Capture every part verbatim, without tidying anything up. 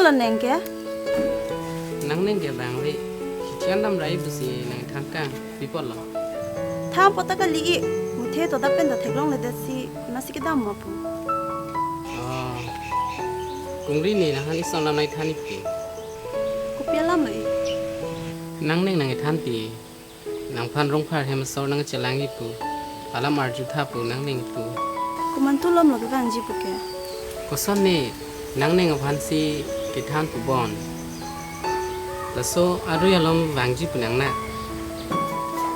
Lo neng ke? Nang neng ke bang ri. Hichian dam rai pusi nangthan kang. Pi apotlo? Than apot ta kali-i. Muthe to da pen ta theklongledetsi. Nasi kedam ma pu. Oh. Kungri ne nangphan ison lam nangthan-i pu. Kopi alam lo-i? Nang neng nangthanpi. Nangphan rongphar hem asor nangchelang-i pu. Alam arjutha pu nang neng pu. Komantu alam lo kevangji pu ke? Koson ne nang neng aphansi kethan pu bon. Laso arui alom vangji pu nang na.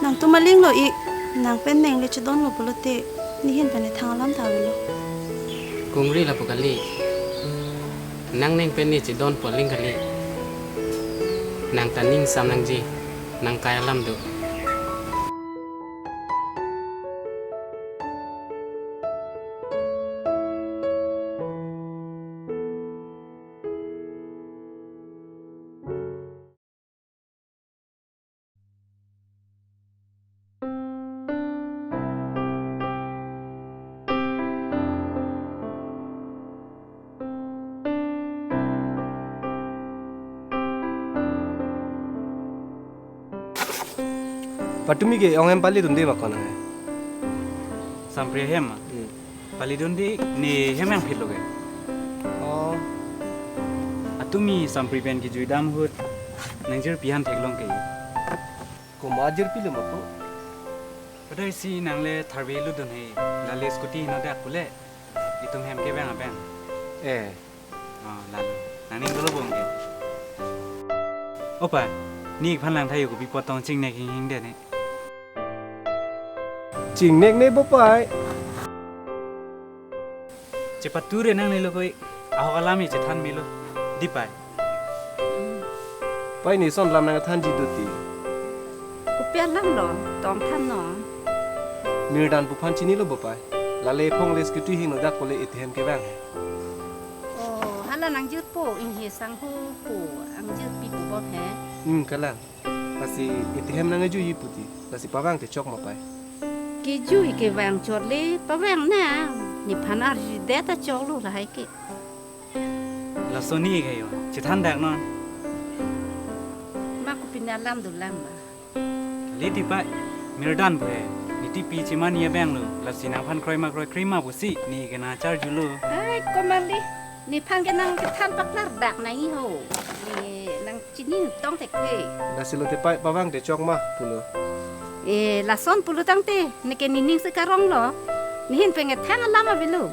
Nangtum aling lo-i, nang pen neng le chedon lo pulote, nehin pen ne thang alam ta avelo. Kungri lapu kali. Nang neng pen ne chedon pu aling kali. Nang ta ning sam nangji, nang kai alam do. Patumi ke ong hem palidunde ma kona hai? Sampri hem ma? Hmm. Palidunde ne hem nangphitlo ke. Oh. Atumi Sampri pen kejui dam ahut nangjirpi aphan theklong ke. Komat jirpilo ma pu? Padai si nang le tharve lutdun he. Lale scooty henodak pule. Itum hem kevang abang. Eh. Oh, lalo. Nangning dolo bong ke. Opa, ne-ik aphan lang tha, yo kopi apot tong chingnek hinghing de ne. Chingnek ne bo pai. Chepatu re nang nelo koi, ahok alam e chethan melo. Di pai. Pai ne son lam nangthanji do ti. Kopi alam lo, tong than non. Mirdan pu aphan chinilo bo pai. Lale phong le scooty henodak pule itum hem kevang he. Oh, hala nangjirpo, inghe sangho po, angjirpi pu bom he. Hmm, kalang. Lasi itum hem nangjuiji pu ti. Lasi pavang te chok ma pai. Kejui kevang chot le pavang nang. Nephan arjudet ta choklo lahai ke. Laso ne-ik he yo, chethan dak non. Ma kopi ne alam dolang ma? Lidi pai, Mirdan pu he. Ne tipi chemani abang lo, lasi nangphan kroi ma kroikre ma pusi, ne-ik ke nangcharjulo. Ai, komali, nephan ke nang kethan paklar dak nangji ho. Ne nang chini tong thek ke. Lasi lote pai pavang te chok ma pulo. Eh, lason pulo tangte, neke nening si karong lo. Nehin pen ke thang alam avelo.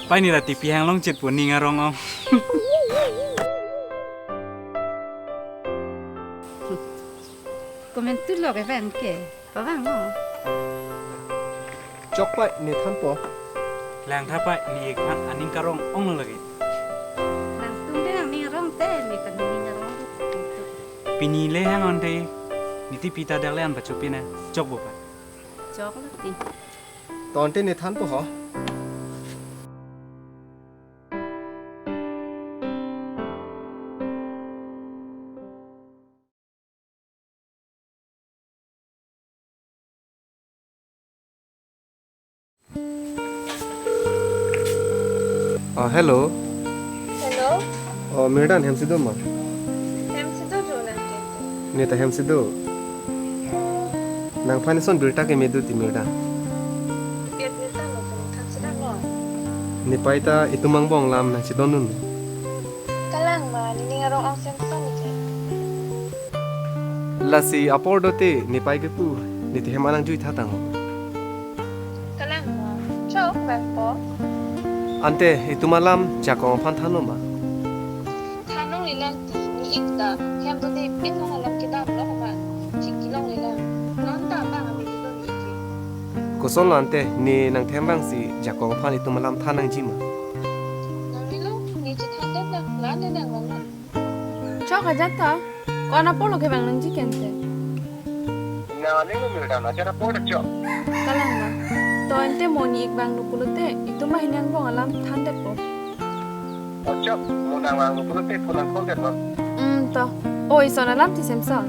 Pai ne ra tipi hang longchit pu ning arong ong. Komantu lo kevang ke, pavang lo. Chok pai ne thanpo. Lang tha pai, ne-ik aphan aning karong ong lo lagi. Nangtum de nangning arong te, ne pen nening arong. Pini le hang on te, ne tipi ta dak le an pachopi na, chok bo pai. Choklo ti. Tangte ne thanpo ho. Oh, hello. Hello. Oh, Mirdan, hem si do ma? Hem si do jo nang ke. Ne ta hem si do. Oh. Nangphan ison birta keme do ti Mirdan. Birta lo, than si dak lo. Ne pai ta itum angbong alam nangchedondun. Kalang ma, nening arong ong sem son ni ke. Lasi apor do te, ne pai ke pu, ne tihem anang jui tha tang. Kalang ma, chok bang po. Ante, itum alam jakong aphan thanlo ma? Than longle lang ti, ne-ik ta, hem do te, pin long alam kedam lo ma, chingki longle lang. Non ta bang ami do ne-ik ke. Koson lo ante, ne nangthem vangsi, jakong aphan itum alam than nangji ma? Nang nelo, ne chethan det lang, la ne nang vang na. Chok ajat ta, ko-an apor lo kevang nangji ke ante. Nang aning lo Mirdan, ajat apor ta chok. Kalang ma. To ante mo ne-ik vanglo pulote, itum ahin angbong alam than detpo. Oh, chok, mo nang vanglo pulote, phu nang call detpo. Hmm, to. Oh, ison alam ti sem son.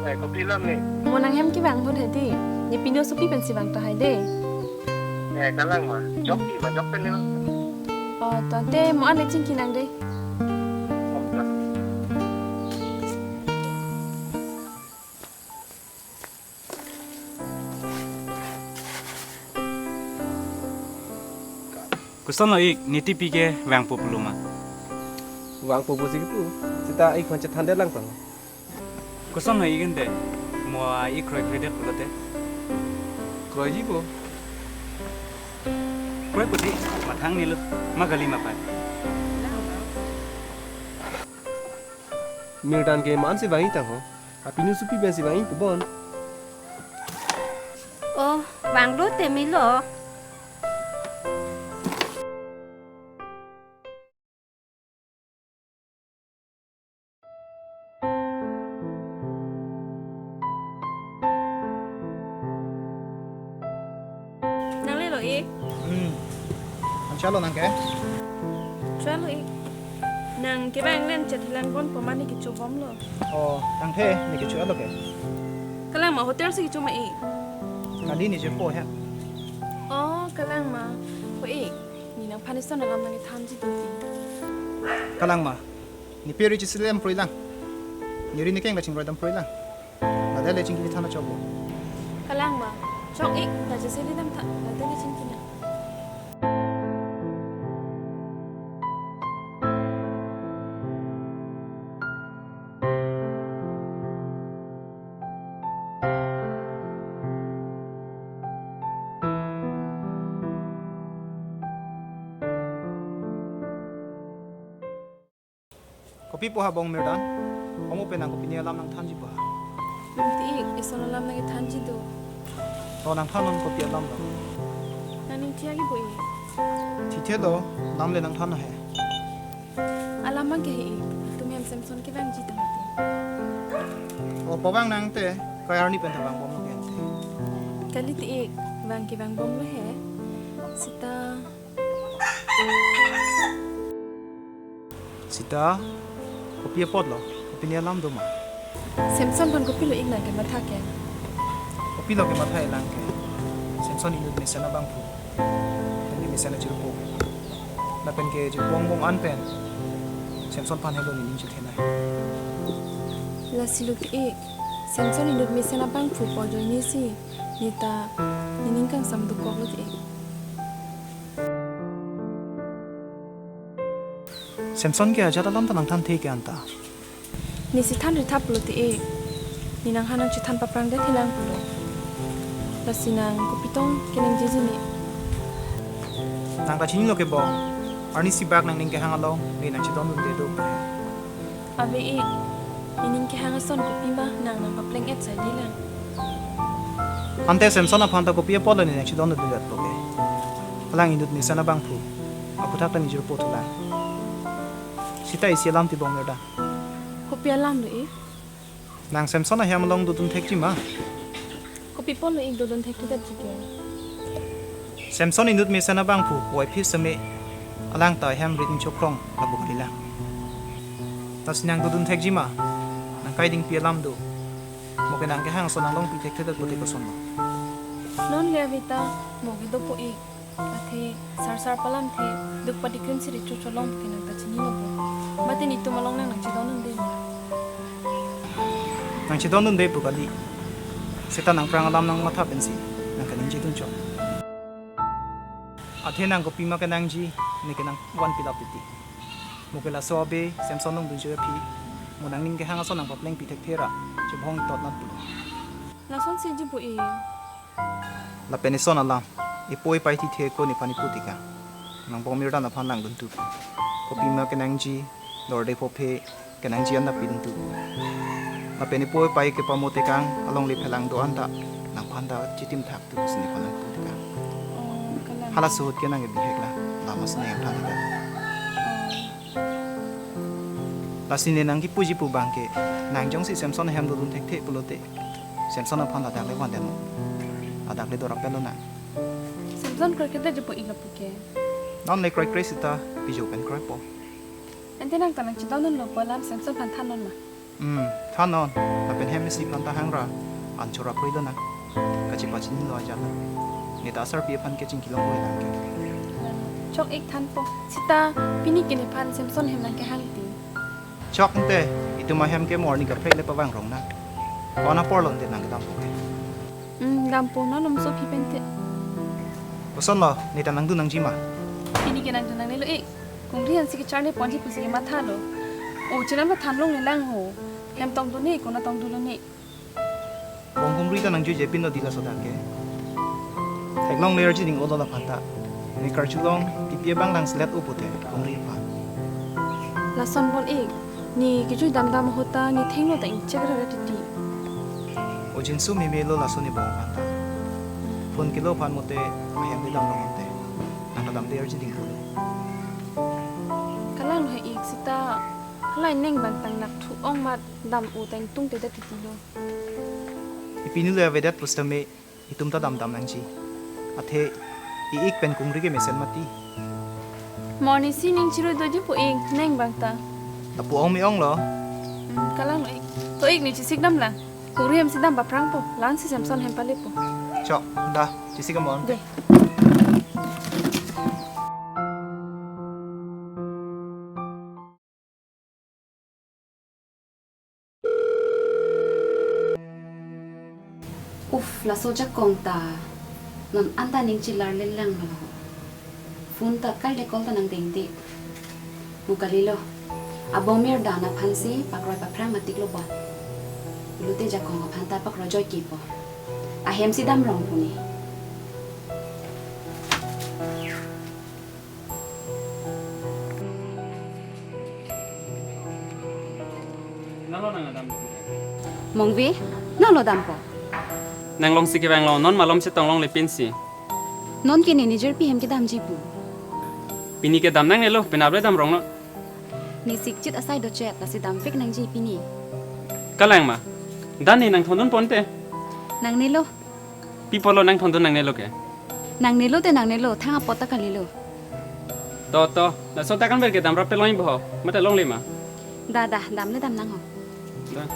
Eh, kopi alam ne? Mo nanghem kevang ahut hedi. Ne pino sopi pensi vang tahai de. Eh, kalang ma. Chok ti ma, chok pen ne ma. Oh, to ante mo an le chingki nang de. Kosonlo ik, ne tipi ke vangpo pulo ma? Vangpo pusi kipu. Seta ik aphan chethandet lang tang. Kosonlo ik ente, mo ik kroikredet pulote? Kroiji po. Kroi pusi, mathang nilo, ma kali ma pai. Mirdan ke mansi vangji tang ho. Apinu supi pensi vangji pubon. Oh, vanglo te melo. Nanglelo ik? Hmm. Anchalo nang ke? Chalo ik. Nang kevang len chethilang pon po ma ne kecho bomlo? Oh, tangthe ne kecho-etlo ke. Kalang ma hotel si kecho ma ik? Kali ne je po he. Oh, kalang ma. Ho ik. Ne nangphan ison alam nangkethanji do ti. Kalang ma. Ne pe ri chisi lem proi lang. Ne ri ne keng la chingroi dam proi lang. Ladak le chingki than achok bo. Kalang ma. Chok ik ta je seli dam tha. Ladak le chingki na. Kopi po ha bong Mirdan? Omo pen nang kopine alam nangthanji po ha? Nang ti ik, ison alam nangkethanji do. To nangthan non kopi alam lo? Nang ning thiagi po ik. Thithe do, alam le nangthan he. Alam abang ke he ik, itum hem Samson kevangji tang te. O pavang nang te, kai arni pen ta vang bomlo ke ante. Kali ti ik, vang kevang bomlo he. Seta Seta, kopi apotlo, kopine alam do ma? Samson aphan kopilo ik nangkematha ke? Kopilo kematha-et lang ke? Samson inut mesen abangphu. Pen ke mesen ajirpo. Lapen ke jirpo angbong an pen Samson aphan helo ne ning chothe nai. Lasi lo ti ik, Samson inut mesen abangphu pu ajoine si, ne ta ne ning kangsam dokoklo ti ik. Samson ke ajat alam ta nangthanthe ke anta. Ne si than rithap pulo ti ik. Ne nangphan nangchethan paprang det hilang pulo. Lasi nang kopi tong kenangji ji ne? Nang ta chinilo ke bong. Arnisi bak nangning kehang along ne nangchedondunde do. Ave ik, ne ning kehang ason kopi ma nang nangpapleng-et saide lang. Ante Samson aphan ta kopi apotlo ne nangchedondunde jat po ke? Alang inut mesen abangphu. Aphuthak ta ne jirpo thulang. Seta isi alam ti bong Mirdan. Kopi alam do ik? Nang Samson ahem along dodun thekji ma? Kopi apotlo ik dodun thekthedetji ke? Samson inut mesen abangphu, wai phi seme, alang ta hem rit inchokrong lapu kali lang. Lasi nang dodun thekji ma? Nang kai dingpi alam do. Mo ke nang kehang ason nanglongpi thekthedet pote kosonlo? Non le ave ta, mo ke dopo ik. Athe sarsar palamthe, duk padi krim si recho cholong ke nang ta chinilo bo. Mate netum along nang nangchedondunde ma? Nangchedondunde pu kali. Seta nangphrang alam nangmatha pensi nang kenangji dun chok. Athe nang kopima kenangji, ne kenangvanpi lap titi. Mo ke laso ave, Samson longdunji aphi, mo nangning kehang ason nangpaplengpi thekthe ra, chebhong itot nat pulo. Lasonsi ji po ik. Lapen ison alam, ipo ipai thithe ko nephan ipu tikang. Nang bong Mirdan aphan langduntu. Kopima kenangji, dorde phophe, kenangji anta piduntu. Lapen ipo ipai kepamo tekang, alongle phelang do anta, nangphan ta chitim thak tu pusi nephan nangpu tikang. Oh, kalang. Hala suhut ke nang bihek la, lama sene yang than ta. Oh. Lasi ne nangkipuji pu abang ke, nang jongsi Samson ahem dodun thekthe pulote, Samson aphan ladak le vandet non. Ladak le dorap pelo nang. Samson kroikredet ji po ik lapu ke? Non le kroikre seta, pijo pen kroipo. Ante nang ta nangchedondunlo pu alam Samson aphan than non ma? Hmm, than non. Lapen hem isi aphan ta hang ra, an chorap rilo nang. Kachepachinilo ajat la. Ne ta asarpi aphan ke chingkilong ko lang ke. Chok ik thanpo. Seta pini ke nephan Samson ahem nangkehang ti. Chok ante, itum ahem ke mo arni kaprek le pavang rong nang. Ko-an apor lo ante nang kedampo ke? Hmm, dampo, non nomso phi pen te. Kosonlo, ne ta nangdun nangji ma? Pini ke nangdun nangnelo ik. Kungri ansi kecharli ponji pusi kemathalo. O chenam ta thanlongle lang ho. Hem tong dun ik, konat tong dunlo ik. Bong kungri ta nangjuije pin lo di laso dak ke. Theklongle arji ning-olo laphan ta. Ne karjulong, P P A bang nang selet o pute, kungri aphan. Lason bon ik. Ne kejui damdam ahut ta ne thengno ta ingchek rara titi. O jinsu meme lo laso ne bong aphan ta. Phone kelo aphan mote ahem ne damlong te. Nang ta damde arji ding pulo. Kalang he ik sita. Halai neng bang tang nak thu ong mat dam u tang tung te da titi lo. Ipinu le avedet pusitame itum ta damdam nangji. Athe i-ik pen kungri ke mesen mati. Mo ne si ning chiru doji pu ik neng bang ta. Lapu ong me ong lo. Hmm, kalang lo ik. To ik ne chesik damlang. Kungri hem si dam paphrang po. Lan si Samson hem pale po. Chok, da, chesik amon. De. Uf, laso jakong ta non anta ning chilar lelang lo. Phone ta kal de call ta nang dengde. Mu kalilo. Abong Mirdan aphan si pakroi paphrang matik lo bon. Lute jakong aphan ta pakroi joi kipo. Ahem si damrong puni. Nalo nang adam. Mongvi, nalo dampo. Nang long si kevang lo, non malom si tong longle pinsi. Non ke ne ne jirpi hem kedamji pu. Pini ke dam nangnelo, penap le damrong lo. Ne sikchit asai dochet, lasi damvek nangji pini. Kalang ma, dan ne nang thondun ponte. Nangnelo. Pi apotlo nang thondun nangnelo ke? Nangnelo te nangnelo, thang apot ta kalilo. To, to, laso ta kan ber ke damrap pelong bo ho, mate longle ma. Da, da, dam le dam nang ho. Da.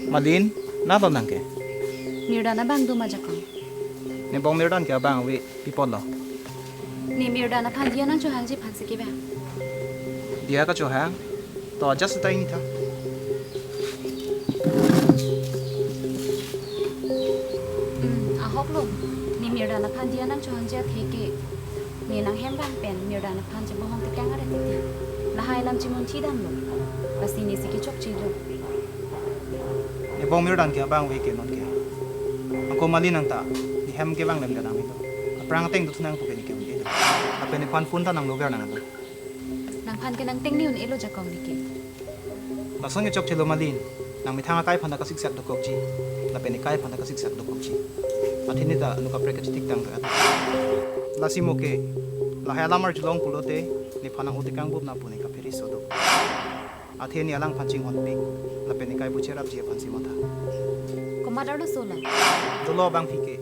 Malin, nalo nang ke? Mirdan abang do ma jakong. Ne bong Mirdan ke abang ave, pi apotlo? Ne Mirdan aphan diya nangchohangji aphan si kevang. Diya kachohang? To ajat seta ini tha. Hmm, ahok lo. Ne Mirdan aphan diya nangchohangji athe ke. Ne nang hem bang pen Mirdan aphan chebohong tekang are titi. Lahai alam chimun chidam lo. Lasi ne si kechokche lo. Ne bong Mirdan ke abang ave ke non ke. Ako Malin nang ta, ne hem kevang lem dan ang ilo. Aphrang ateng tu thunang pu ke ne ke ave. Lapen nephan phone ta nang lover nang alo. Nangphan ke nang tengne un-elo jakong ne ke. Lason kechokche lo Malin, nang methang akai aphan ta kasiksak dokokji. Lapen ekai aphan ta kasiksak dokokji. Athe ne ta anu kaprek kachitik tang ke. Lasi mo ke, lahai alam arjulong pulote, nephan nang otekang bup na pu ne kaphere so do. Athe ne alangphan chinghonpik, lapen ekai bu cherapji aphan si matha. Komat arloso la? Dolo abang phi ke.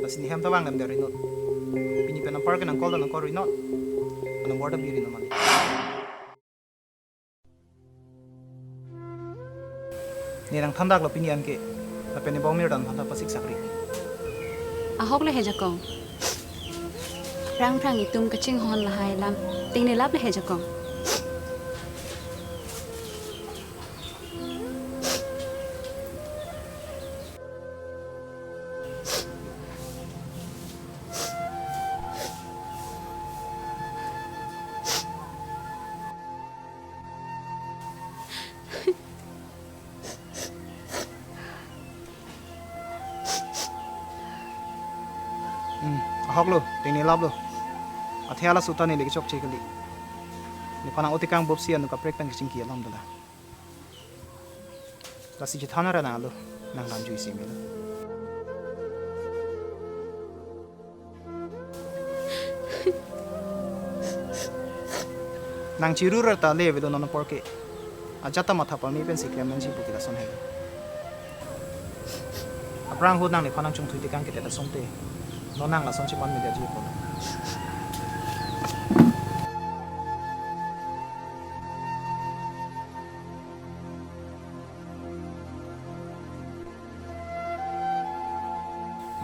Lasi ne hem ta vang lemdet rinot. Pini pen apar ke nang call ta nang call rinot. Anumber ta bi rinot mali. Ne nang thandak lo pini an ke. Lapen ne bong Mirdan aphan ta pasiksak ri. Ahok le he jakong. Phrang phrang itum kachinghon lahai alam. Tengne lap le he jakong. Hmm, ahok lo, tengne lap lo. Athe halaso ta ne le kechokche kali. Nephan nang otekang bup si anu kaprek tang kachingki alam dola. Lasi chethan ra nang lo, nang damjui si melo. Nang chiru ra ta le avelo non apor ke. Ajat ta matha pame pensi klem nangji pu ke lason he. Aphrang ahut nang nephan nang chungthui tekang ke te ta songte. Non nang lason cheman media ji pu.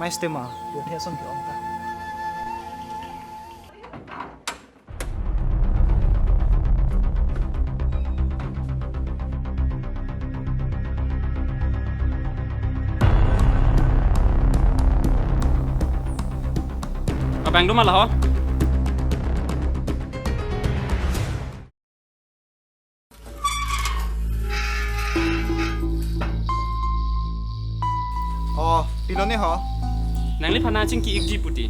Mai sitema, pirthe ason ke-ong ta. Bang do ma la ho? Oh, pilo ne ho? Nangliphan nangchingki-ikji puti.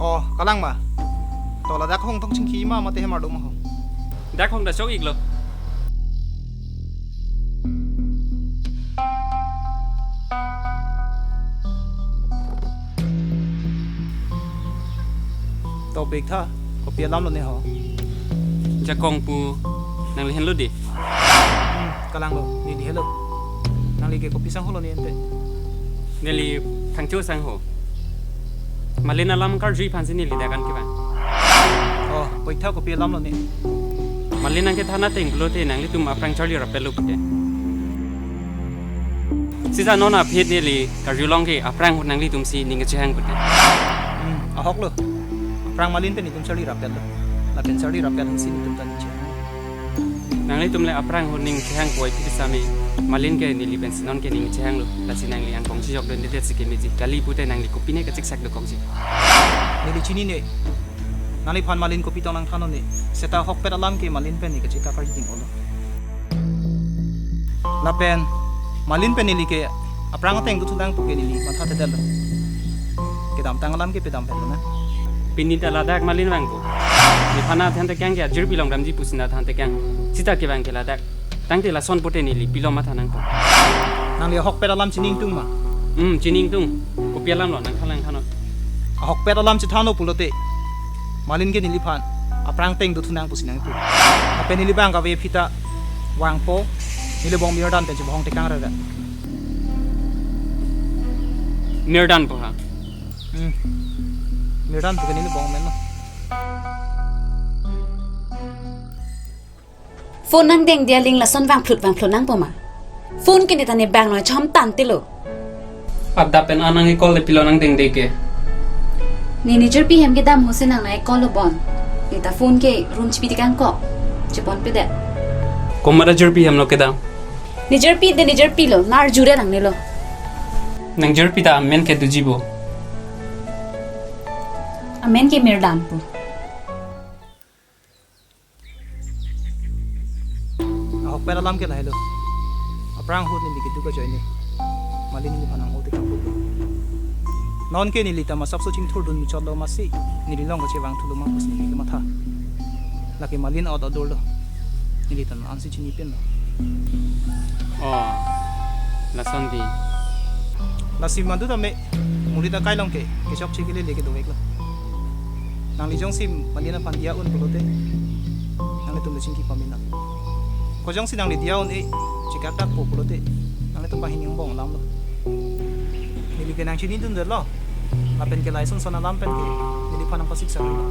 Oh, kalang ma. To ladak hong tong chingki ma mate hemar do ma ho? Dak hong ta chok-iklo. To pik tha, kopi alam lo ne ho? Jakong pu nangli henlo di. Hmm, kalang lo, neli henlo. Nangli ke kopi sangho lo ne ante? Neli thangcho sangho. Malin alam karjui aphansi neli dak an kevang. Oh, pik tha, kopi alam lo ne? Malin nangkethan ateng pulote nanglitum aphrang charli rapetlo pute. Sisa non aphi neli karjulong ke aphrang ahut nanglitumsi ning kachehang pute. Hmm, ahok lo. Aphrang malin pen itum charli rapetlo. Lapen charli rapet hangsi itum ta ning chehang. Nanglitum le aphrang ahut ning chehang poi phi sami. Malin ke neli pensi non ke ning chehanglo. Lasi nangli angkong chijok dun det si kemeji. Kali pute nangli kopine kachiksak dokokji. Neli chinine. Nangliphan malin kopi tong nangthan un-e. Seta ahokpet alam ke malin pen ne kachekak karjuding olo. Lapen malin pen neli ke aphrang ateng dothu nang pu ke neli mathathedetlo. Kedamtang alam ke pedam pen lo na. Pini ta ladak malin vangpo. Nephan nangthan tekang ke ajirpi along damji pusi nangthan tekang. Seta kevang ke ladak. Tangte lason pute neli pilo matha nangpo. Nangli ahokpet alam chini ingtung ma? Hmm, chini ingtung. Kopi alam lo nangthan nangthannon? Ahokpet alam chethanlo pulote malin ke neliphan aphrang ateng dothu nang pusi nangpu. Lapen neli bang kave aphi ta vangpo, neli bong Mirdan pen chebohong tekang rere. Mirdan po ha? Hmm. Mirdan pu ke neli bong men lo. Phone nangdengde aling lason vangphlut vangphlut nangpo ma? Phone ke ne ta ne bang noi chom tangte lo. Adap pen an nang-e-call le pilo nangdengde ke? Ne nejirpi hem kedam ahutsi nang nang-e-call lo bon. Ne ta phone ke room chipi tekang ko. Chepon pedet. Komat ajirpi hem lo kedam? Nejirpi de nejirpi lo, nang arjure nangne lo. Nangjirpi ta amen ke doji bo? Amen ke Mirdan pu. Ahokpet alam ke lahelo. Aphrang ahut neli keduk ajoine malin neliphan nang-o tekang pu. Non ke neli ta masapso chingthurdun muchotlo masi, neli along kachevang thulo ma pusi neli kematha. Lake malin ot ador lo. Neli ta non ansi chini pen lo. Oh, lason di. Lasi madu tame, muri ta kai along ke, kechokche kelele ke dovek lo. Nangli jongsi malin aphan diya un pulote, nanglitum le chingki pame nang. Ko jongsi nangli diya un-e, chekak dak po pulote, nanglitum pahini angbong alam lo. Neli ke nangchinidundetlo. Lapen ke lason son alam pen ke neliphan nangpasiksak lo.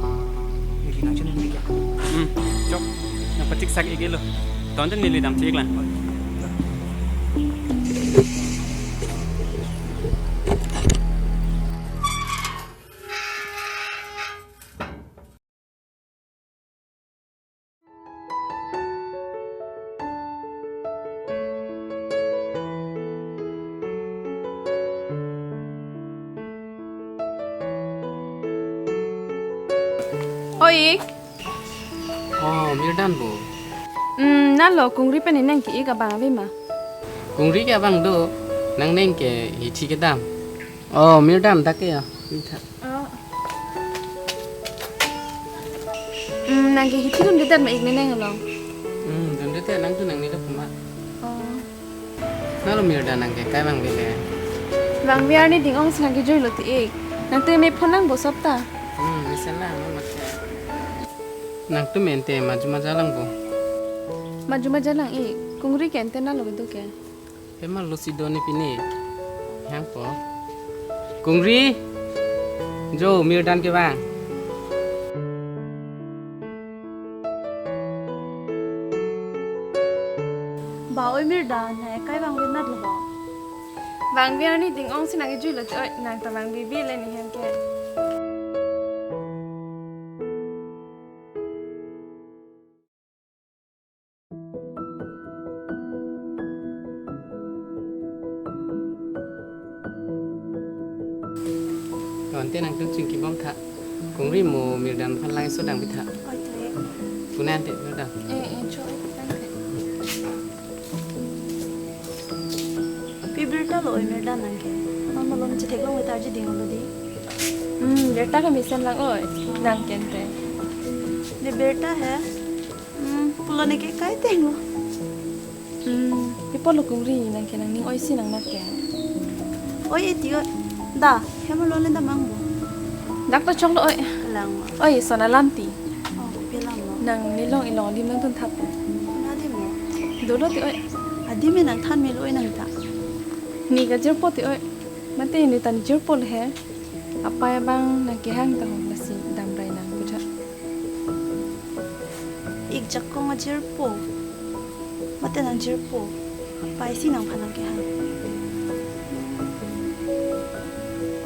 Neli nangchinidun ke. Hmm, chok. Nangpasiksak-iklo. Tonte neli damthe-iklang. Oi. Oh, Mirdan bo. Hmm, nalo Kungri pen neng ke-ik abang ave ma? Kungri ke abang do, nang neng ke hithi kedam. Oh, Mirdan dak ke ya. Mitha. Oh. Hmm, nang ke hithi dundedet ma-ik ne neng along? Hmm, dundedet, nang tu nangne lo puma. Oh. Nalo Mirdan nang ke kai vangve le? Vangve arni ding-ong si nang kejui lo ti-ik. Nang tu me phone nang bosop ta? Hmm, mesen lang, nang mat ke. Nang tu mente maju maja lang bo? Maju maja lang-ik. Kungri ke ante nalo kedo ke? Hema lo si do ne pine. Hang po. Kungri. Jo, Mirdan kevang. Ba oi Mirdan, nang kai vangvenat lo bo? Vangve arni ding-ong si nang kejui lo ti oi, nang ta vangveve le ne hem ke. Ante nangtum chingkibom tha. Kungri mo Mirdam aphan langso dang pitha. Oi, to e. Pune ante Mirdam. Eh, eh, cho, eh, thank you. Pi birta lo oi Mirdam nang ke? Mama lom chetheklong vetar ji ding lo di. Hmm, birta kemesen lang oi. Nang ke ante. Ne birta he. Hmm, pulo ne ke kai teng lo. Hmm, pi apot lo Kungri nang ke nangning oi si nang nak ke. Oi, eti oi. Da, hem lo le damang bo. Dak to chok lo oi. Kalang ma. Oi, son alam ti. Oh, pi alam lo? Nang nelong ilong adim nangthan thap. Kona adim lo? Dolo ti oi. Adim e nangthan melo oi nang ta. Ne kajirpo ti oi. Mate ne ta ne jirpo le he. Apei abang nang kehang ta ho lasi damrai nang pu tha. Ik jakong ajirpo. Mate nang jirpo. Apei si nangphan nang kehang.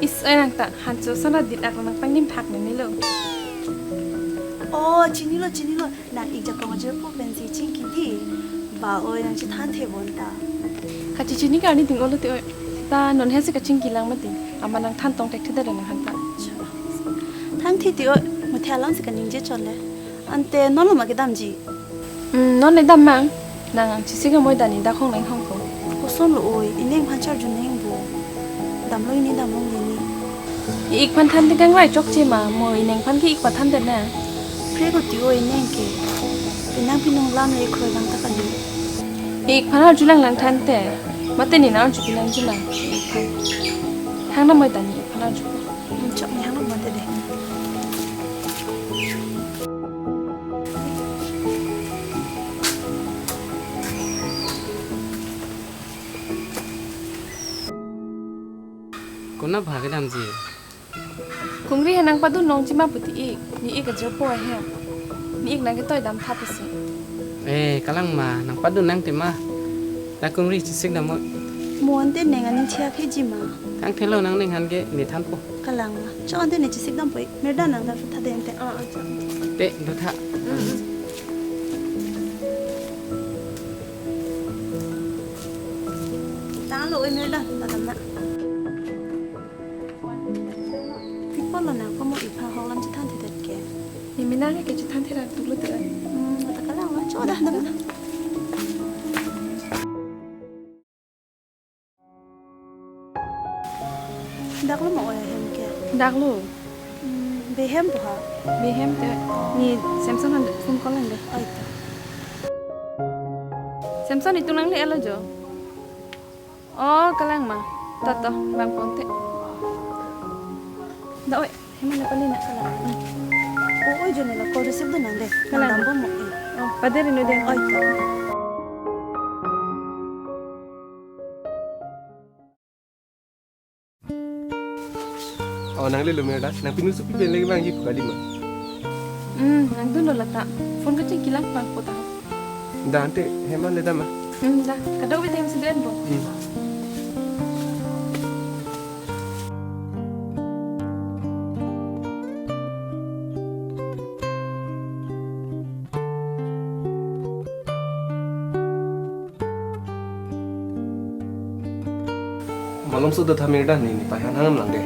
Is oi nang ta hancho sana dit ak nang pangnim thak nang nilo. Oh, chinilo, chinilo. Nang ik jakong ajirpo pensi chingki di. Ba oi nang chethanthe bonta. Kachechini karni ding olo ti oi. Ta non he si kachingki lang mati. Amat nangthan tong thekthedet nang han ta. Thanthe ti oi. Muthe alam si kaningje chot le. Ante non lo ma kedamji? Hmm, non le dam mang. Nang chesik amoi dani dak hong nang hong ko. Koson lo oi, ineng phan charju neng bo. Damlo ini damlo ini. Ik phan than te kangrai chokche ma, mo ineng phan ke ik pathan det na. Pre ko ti oi ineng ke. Penang pinong lam le kroi lang ta kali. Ik phan arju lang lang than te. Mate ne nang arju pinang ji ma. Ik phan. Hang na moi dani ik phan arju. Hmm, chok ne hang na moi ta de. Kona bhag damji? Kungri he nang padun long chima puti ik, ne ik ajirpo ahem. Ne ik nang ketoi dam tha pusi. Eh, kalang ma, nang padun nang tema. Ta Kungri chesik dam oi. Mo ante neng aning thiak he ji ma. Thangthelo nang neng han ke ne thanpo. Kalang ma. Chok ante ne chesik dampo ik. Mirdam nang dam tha de ante. Ah, ah, chok. Te, do tha. Mm, mm. Tanglo oi Mirdam, ta dam na. Pi apot lo nang komo ik phan hong lam chethanthe det ke. Ne menang ke chethanthe ra tu lo te. Hmm, ta kalang lo, cho dah dam na. Dak lo ma oi ahem ke? Dak lo. Hmm, behem po ha? Behem te ne Samson han phone call lang de. Oi ta. Samson itum lang le alo jo. Oh, kalang ma. Tato, bang ponte. Da oi, hema na pali na kalang. Oh, oi jo ne la call receive do nang de. Kalang. Nang dampo mo e. Oh, paderi no de. Oi ta. Oh, nang lelo Mirdam, nang pinu supi pen lagi bang ji pu kali ma. Hmm, nang dunlo lata. Phone kachingki lang pang kota. Da ante, hema le dam ma. Hmm, da. Kadokave time si den bo. Hmm. Malom so do tha Mirdam ne, ne pai han hangam lang de.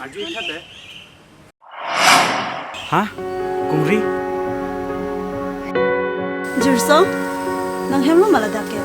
Arju ikha te. Ha? Kungri? Jirsong, nang hem lo ma ladak ke?